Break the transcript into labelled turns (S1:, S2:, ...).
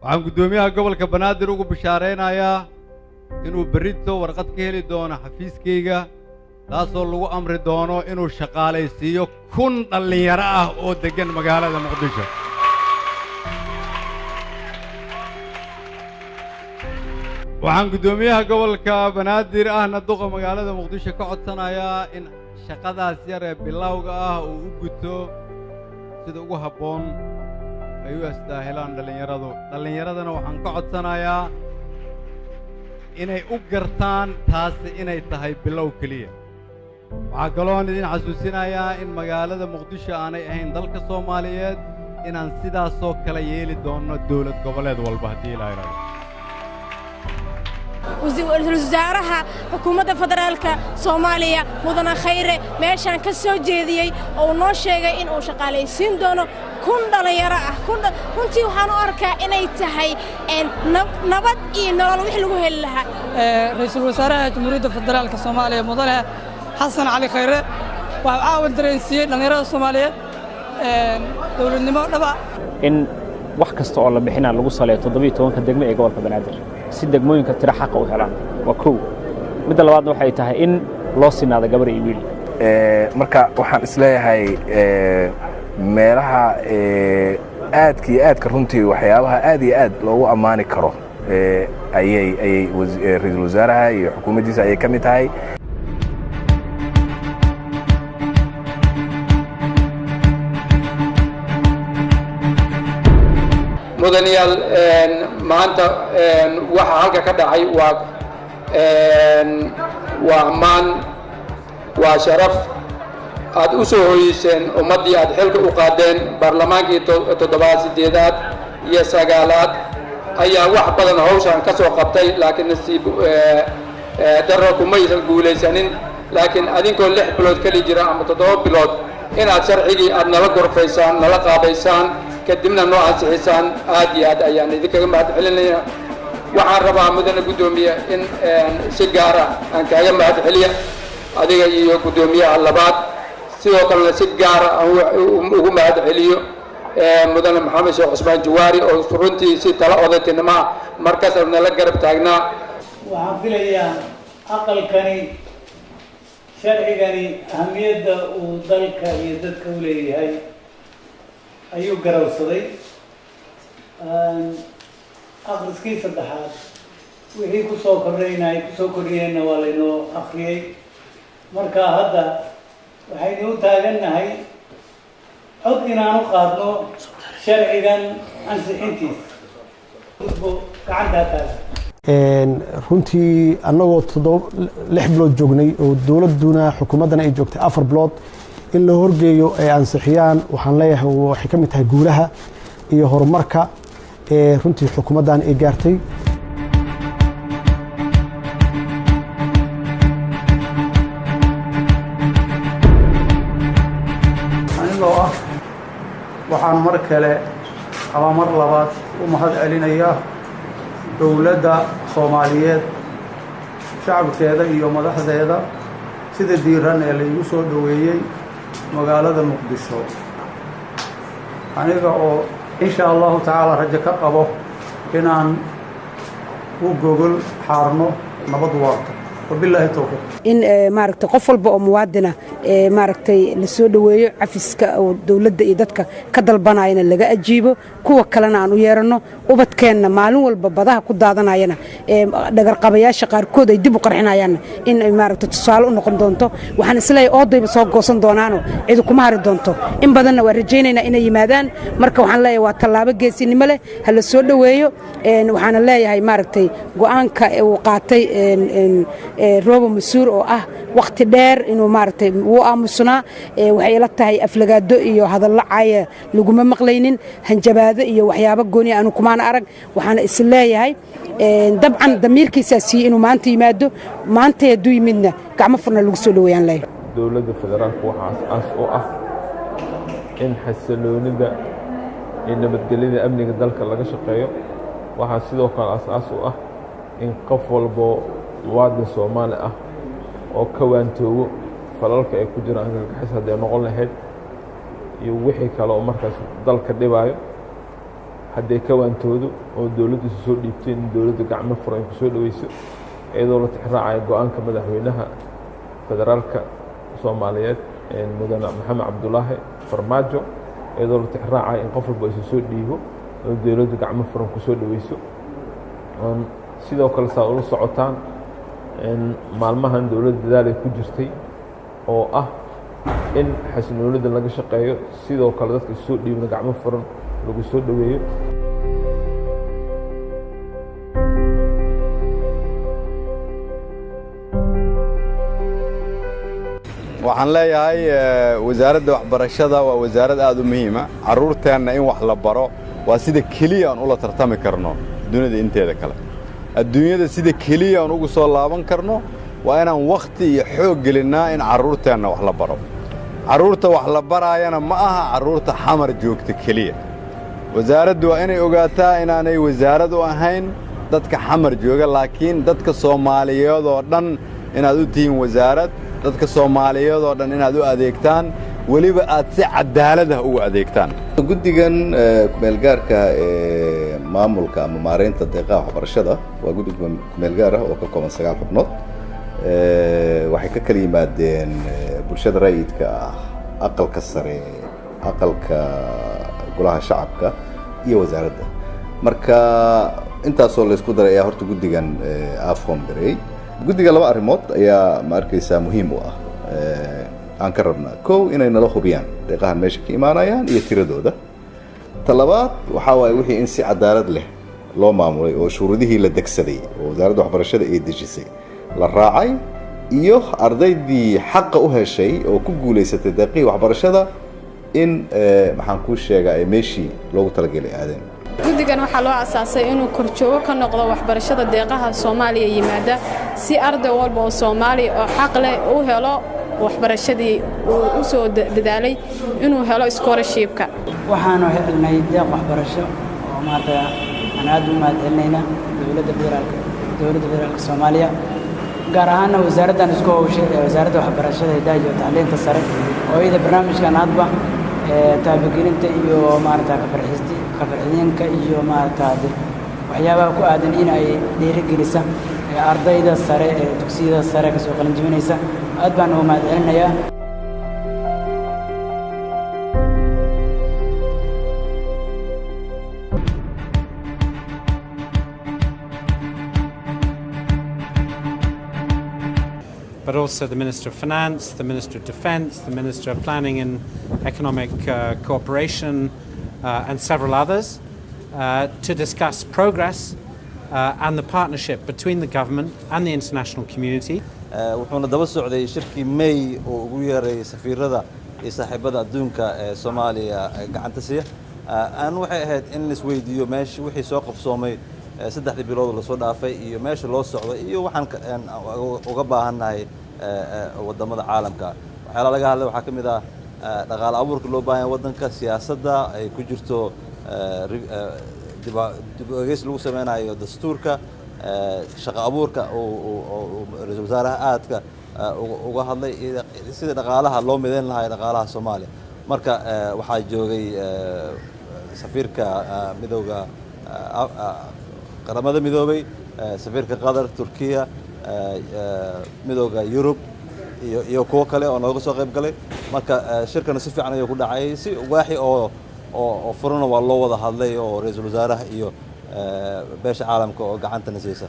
S1: Waxaan guddoomiyaha gobolka Banaadir ugu bishaaraynayaa inuu berrito warqad ka heli doono xafiiskayga, taasoo lagu amri doono inuu shaqaalaysiiyo 1000 dhallinyaro ah oo deggan magaalada Muqdisho. Waxaan guddoomiyaha gobolka Banaadir ahna duqa magaalada Muqdisho ka codsanayaa in shaqadaas yar ee bilowga ah uu u guto sida ugu habboon ay u astaahilaan dhallinyaradu. Dhallinyaradana waxaan ka codsanayaa inay u gartaan taasi inay tahay bilow keliya. Waxaa kaloon idin xasuusinayaa in magaalada Muqdisho aanay ahayn dalka Soomaaliyeed, inaan sidaasoo kale yeeli doonno dowlad goboleed walba haddii Ilaahay rabo.
S2: Ra-iisul wasaaraha xukuumadda federaalka Soomaaliya, mudane Khayre, meeshaan ka soo jeediyey oo uu noo sheegay in uu shaqaalaysiin doono 1000 dhallinyaro ah. Runtii waxaan u arkaa inay tahay nabad iyo nolol wix lagu heli lahaa.
S3: Ra-iisul wasaaraha Jamhuuriyadda Federaalka Soomaaliya, mudane Xasan Cali Khayre, waxuu caawa dareensiiyey dhallinyarada Soomaaliyeed dowladnimo dhaba.
S4: In wax kasta oo la bixinaa lagu saleeyo 17-ka degmo ee gobolka Banaadir, si degmooyinka tiro xaqa u helaan, waa kow. Midda labaadna waxay tahay in loo sinaado gabar iyo wiil.
S5: Marka waxaan isleeyahay meelaha aadka iyo aadka runtii waxyaabaha aad iyo aad loogu ammaani karo ayay ra-iisul wasaaraha iyo xukuumaddiisa ayay ka mid tahay.
S6: Mudanayaal, maanta waxa halka ka dhacay waa ammaan, waa sharaf aad u soo hoyeyseen ummaddii aad xilka u qaadeen. Baarlamaankii toddobaad, siddeedaad iyo sagaalaad ayaa wax badan hawshan ka soo qabtay, laakiin nasiib darro kumaysan guulaysanin. Laakiin adinkoo 6 bilood keli jira ama 7 bilood inaad sharcigii aad nala gorfaysaan, nala qaabaysaan, kadibna noo ansixisaan, aad iyo aad ayaan idinkaga mahad celinaya. Waxaan rabaa, mudane guddoomiye, in si gaara aan kaaga mahad celiya adiga iyo guddoomiyaha labaad. Sidoo kalena si gaara aan ugu mahad celiyo mudane Maxamed Sheekh Cusmaan Jawaari oo runtii si tala odaytinimo ah markaas nala garab taagnaa.
S7: Waxaan filayaa aqalkani sharcigani ahamiyadda uu dalka iyo dadka u leeyahay ayuu garawsaday. Akhriskii saddexaad wixii kusoo kordhayna ay kusoo kordhiyeenna waa laynoo akhriyey. Marka hadda waxaynu u taagannahay cod inaan u qaadno sharcigan ansixintiisa. Gacantaa taagan.
S8: Runtii annagoo 7, 6 bilood joognay oo dowladduna xukuumaddana ay joogtay 4 bilood, in la horgeeyo ay ansixiyaan, waxaan leeyahay waxay ka mid tahay guulaha iyo horumarka ee runtii xukuumaddan ay gaartay.
S9: Anigoo ah, waxaan mar kale ama mar labaad u mahad celinayaa dowladda Soomaaliyeed, shacabkeeda iyo madaxdeeda, sida diiran ee laygu soo dhoweeyey magaalada Muqdisho, aniga oo insha Allahu tacaala rajo ka qabo inaan u gogol xaarno nabad waarto. Wabilaahi towfiiq.
S10: In maaragtay qof walba oo muwaadina maaragtay la soo dhoweeyo, cafiska oo dowladda iyo dadka ka dalbanayana laga ajiibo, kuwa kalena aan u yeeranno, ubadkeenna maalin walba badaha ku daadanayana dhagarqabayaasha qaarkood ay dib u qarxinayaanna in ay maaragtay tusaale u noqon doonto. Waxaan isleeyahay oodayba soo goosan doonaano cidi kuma hari doonto. In badanna waan rajaynaynaa inay yimaadaan. Marka waxaan leeyahay waa tallaabo geesinimo leh, ha la soo dhoweeyo. Waxaana leeyahay maaragtay go'aanka uu qaatay Roobo Masuur oo ah wakhti dheer inuu maaragtay wuu aamusnaa, waxay ila tahay aflagaado iyo hadallo caaya laguma maqlaynin, hanjabaado iyo waxyaabo gooni aanu kumaana arag. Waxaana is leeyahay dabcan damiirkiisaa siiyey inuu maanta yimaado. Maanta hadduu yimidna gacmo furna lagu soo dhoweeyaan leeyahay.
S11: Dowladda federaalku waxaa aas-aas u ah in xasiloonida iyo nabadgelyada amniga dalka laga shaqeeyo. Waxaa sidoo kale aas-aas u ah in qof walbo muwaadin Soomaali ah oo ka waantoogo falalka ay ku jiraan argagixis hadday noqon lahayd iyo wixii kale oo markaas dalka dhibaayo. Hadday ka waantoodo oo dowladdu isu soo dhiibtay in dowladdu gacmo furan ay ku soo dhaweyso, iyadoo la tixraacayo go-aanka madaxweynaha federaalka Soomaaliyeed Mudane Maxamed Cabdulaahi Farmaajo, iyadoo la tixraacayo in qof walba isu soo dhiibo oo dowladdu gacmo furan ku soo dhaweyso. Sidoo kale saa ula socotaan, maalmahan dowladda dadaal ay ku jirtay oo ah in xasiloonida laga shaqeeyo, sidoo kale dadka isu soo dhiibna gacmo furan lagu soo dhoweeyo.
S1: Waxaan leeyahay wasaaradda waxbarashada waa wasaarad aad u muhiima. Carruurteenna in wax la baro waa sida keliya aan ula tartami karno dunida inteeda kale. Adduunyada sida keliya aan ugu soo laaban karno waa inaan wakhti iyo xoog gelinnaa in carruurteenna wax la baro. Carruurta wax la baraayana ma aha carruurta Xamar joogta keliya. Wasaaraddu waa inay ogaataa inaanay wasaarad u ahayn dadka Xamar jooga, laakiin dadka Soomaaliyeed oo dhan inaad u tihiin wasaarad, dadka Soomaaliyeed oo dhan inaad u adeegtaan, weliba aad si cadaalad ah ugu adeegtaan.
S12: Guddigan kumeelgaarka ee maamulka ama maareynta deeqaha waxbarashada waa guddi kumeelgaar ah oo ka kooban 9 xubnood. Waxay ka kala yimaadeen bulshada rayidka ah, aqalka sare, aqalka golaha shacabka iyo wasaaradda. Marka intaasoo laysku daray ayaa horta guddigan afhome gareeyey. Guddiga laba arrimood ayaa ma arkaysaa muhiim u ah aan ka rabnaa. Kow, inay nala hubiyaan deeqahan meesha ka imaanayaan iyo tiradooda. Ta labaad waxaa waaye wixii in si cadaalad leh loo maamulay oo shuruudihii la degsaday oo wasaaradda waxbarashada ay dejisay la raacay, iyo ardaydii xaqa u heshay oo ku guulaysatay deeqihii waxbarashada in maxaan kuu sheegaa ay meeshii loogu talagelay aadeen.
S13: Guddigan waxaa loo asaasay inuu korjoogo ka noqdo waxbarashada deeqaha Soomaaliya yimaada, si arday walba oo Soomaaliya oo xaq leh u helo waxbarashadii uu u soo dadaalay inuu helo scholarship-ka.
S14: Waxaanu helnay deeq waxbarasho oo maanta aan aad u mahadcelinayna dowladda federaalka Soomaaliya, gaar ahaanna wasaaraddan isku howshay ee wasaaradda waxbarashada, hidaha iyo tacliinta sare, oo iyada barnaamijkan hadba taabagelinta iyo maarata kafarxidinka iyo maarata waxyaabaha ku aadan in ay dhiirigelisa ardayda sare ee dugsiyada sare kasoo qalinjibinaysa. Aad baan ugu mahadcelinayaa.
S15: But also the Minister of Finance, the Minister of Defence, the Minister of Planning and Economic Cooperation, and several others, to discuss progress and the partnership between the government and the international community.
S16: Wuxuuna daba socday shirkii May oo ugu yeeray safiirada iyo saaxiibada adduunka ee Soomaaliya gacanta siiya. Aan waxay ahayd in la isweydiiyo meesha wixii soo qabsoomay 3dii bilood oo lasoo dhaafay iyo meesha loo socday iyo waxaan uga baahannahay wadamada caalamka. Waxyaalaha laga hadlay waxaa ka mid ah dhaqaale abuurka loo baahan yahay waddanka, siyaasadda ay ku jirto dib u eegis lagu sameynayo dastuurka, shaqo abuurka oo ra-iisul wasaaraha aadka uga hadlay, sida dhaqaalaha loo mideyn lahaa dhaqaalaha Soomaaliya. Marka waxaa joogay safiirka midowga Qaramada Midoobay, safiirka Qatar, Turkiya, midowga Yurub iyo kuwo kale oo nooga soo qayb galay. Marka shirkana si fiican ayuu ku dhacay, si waaxi oo oo furana waa loo wada hadlay oo ra-iisul wasaaraha iyo beesha caalamka oo gacantana siisa.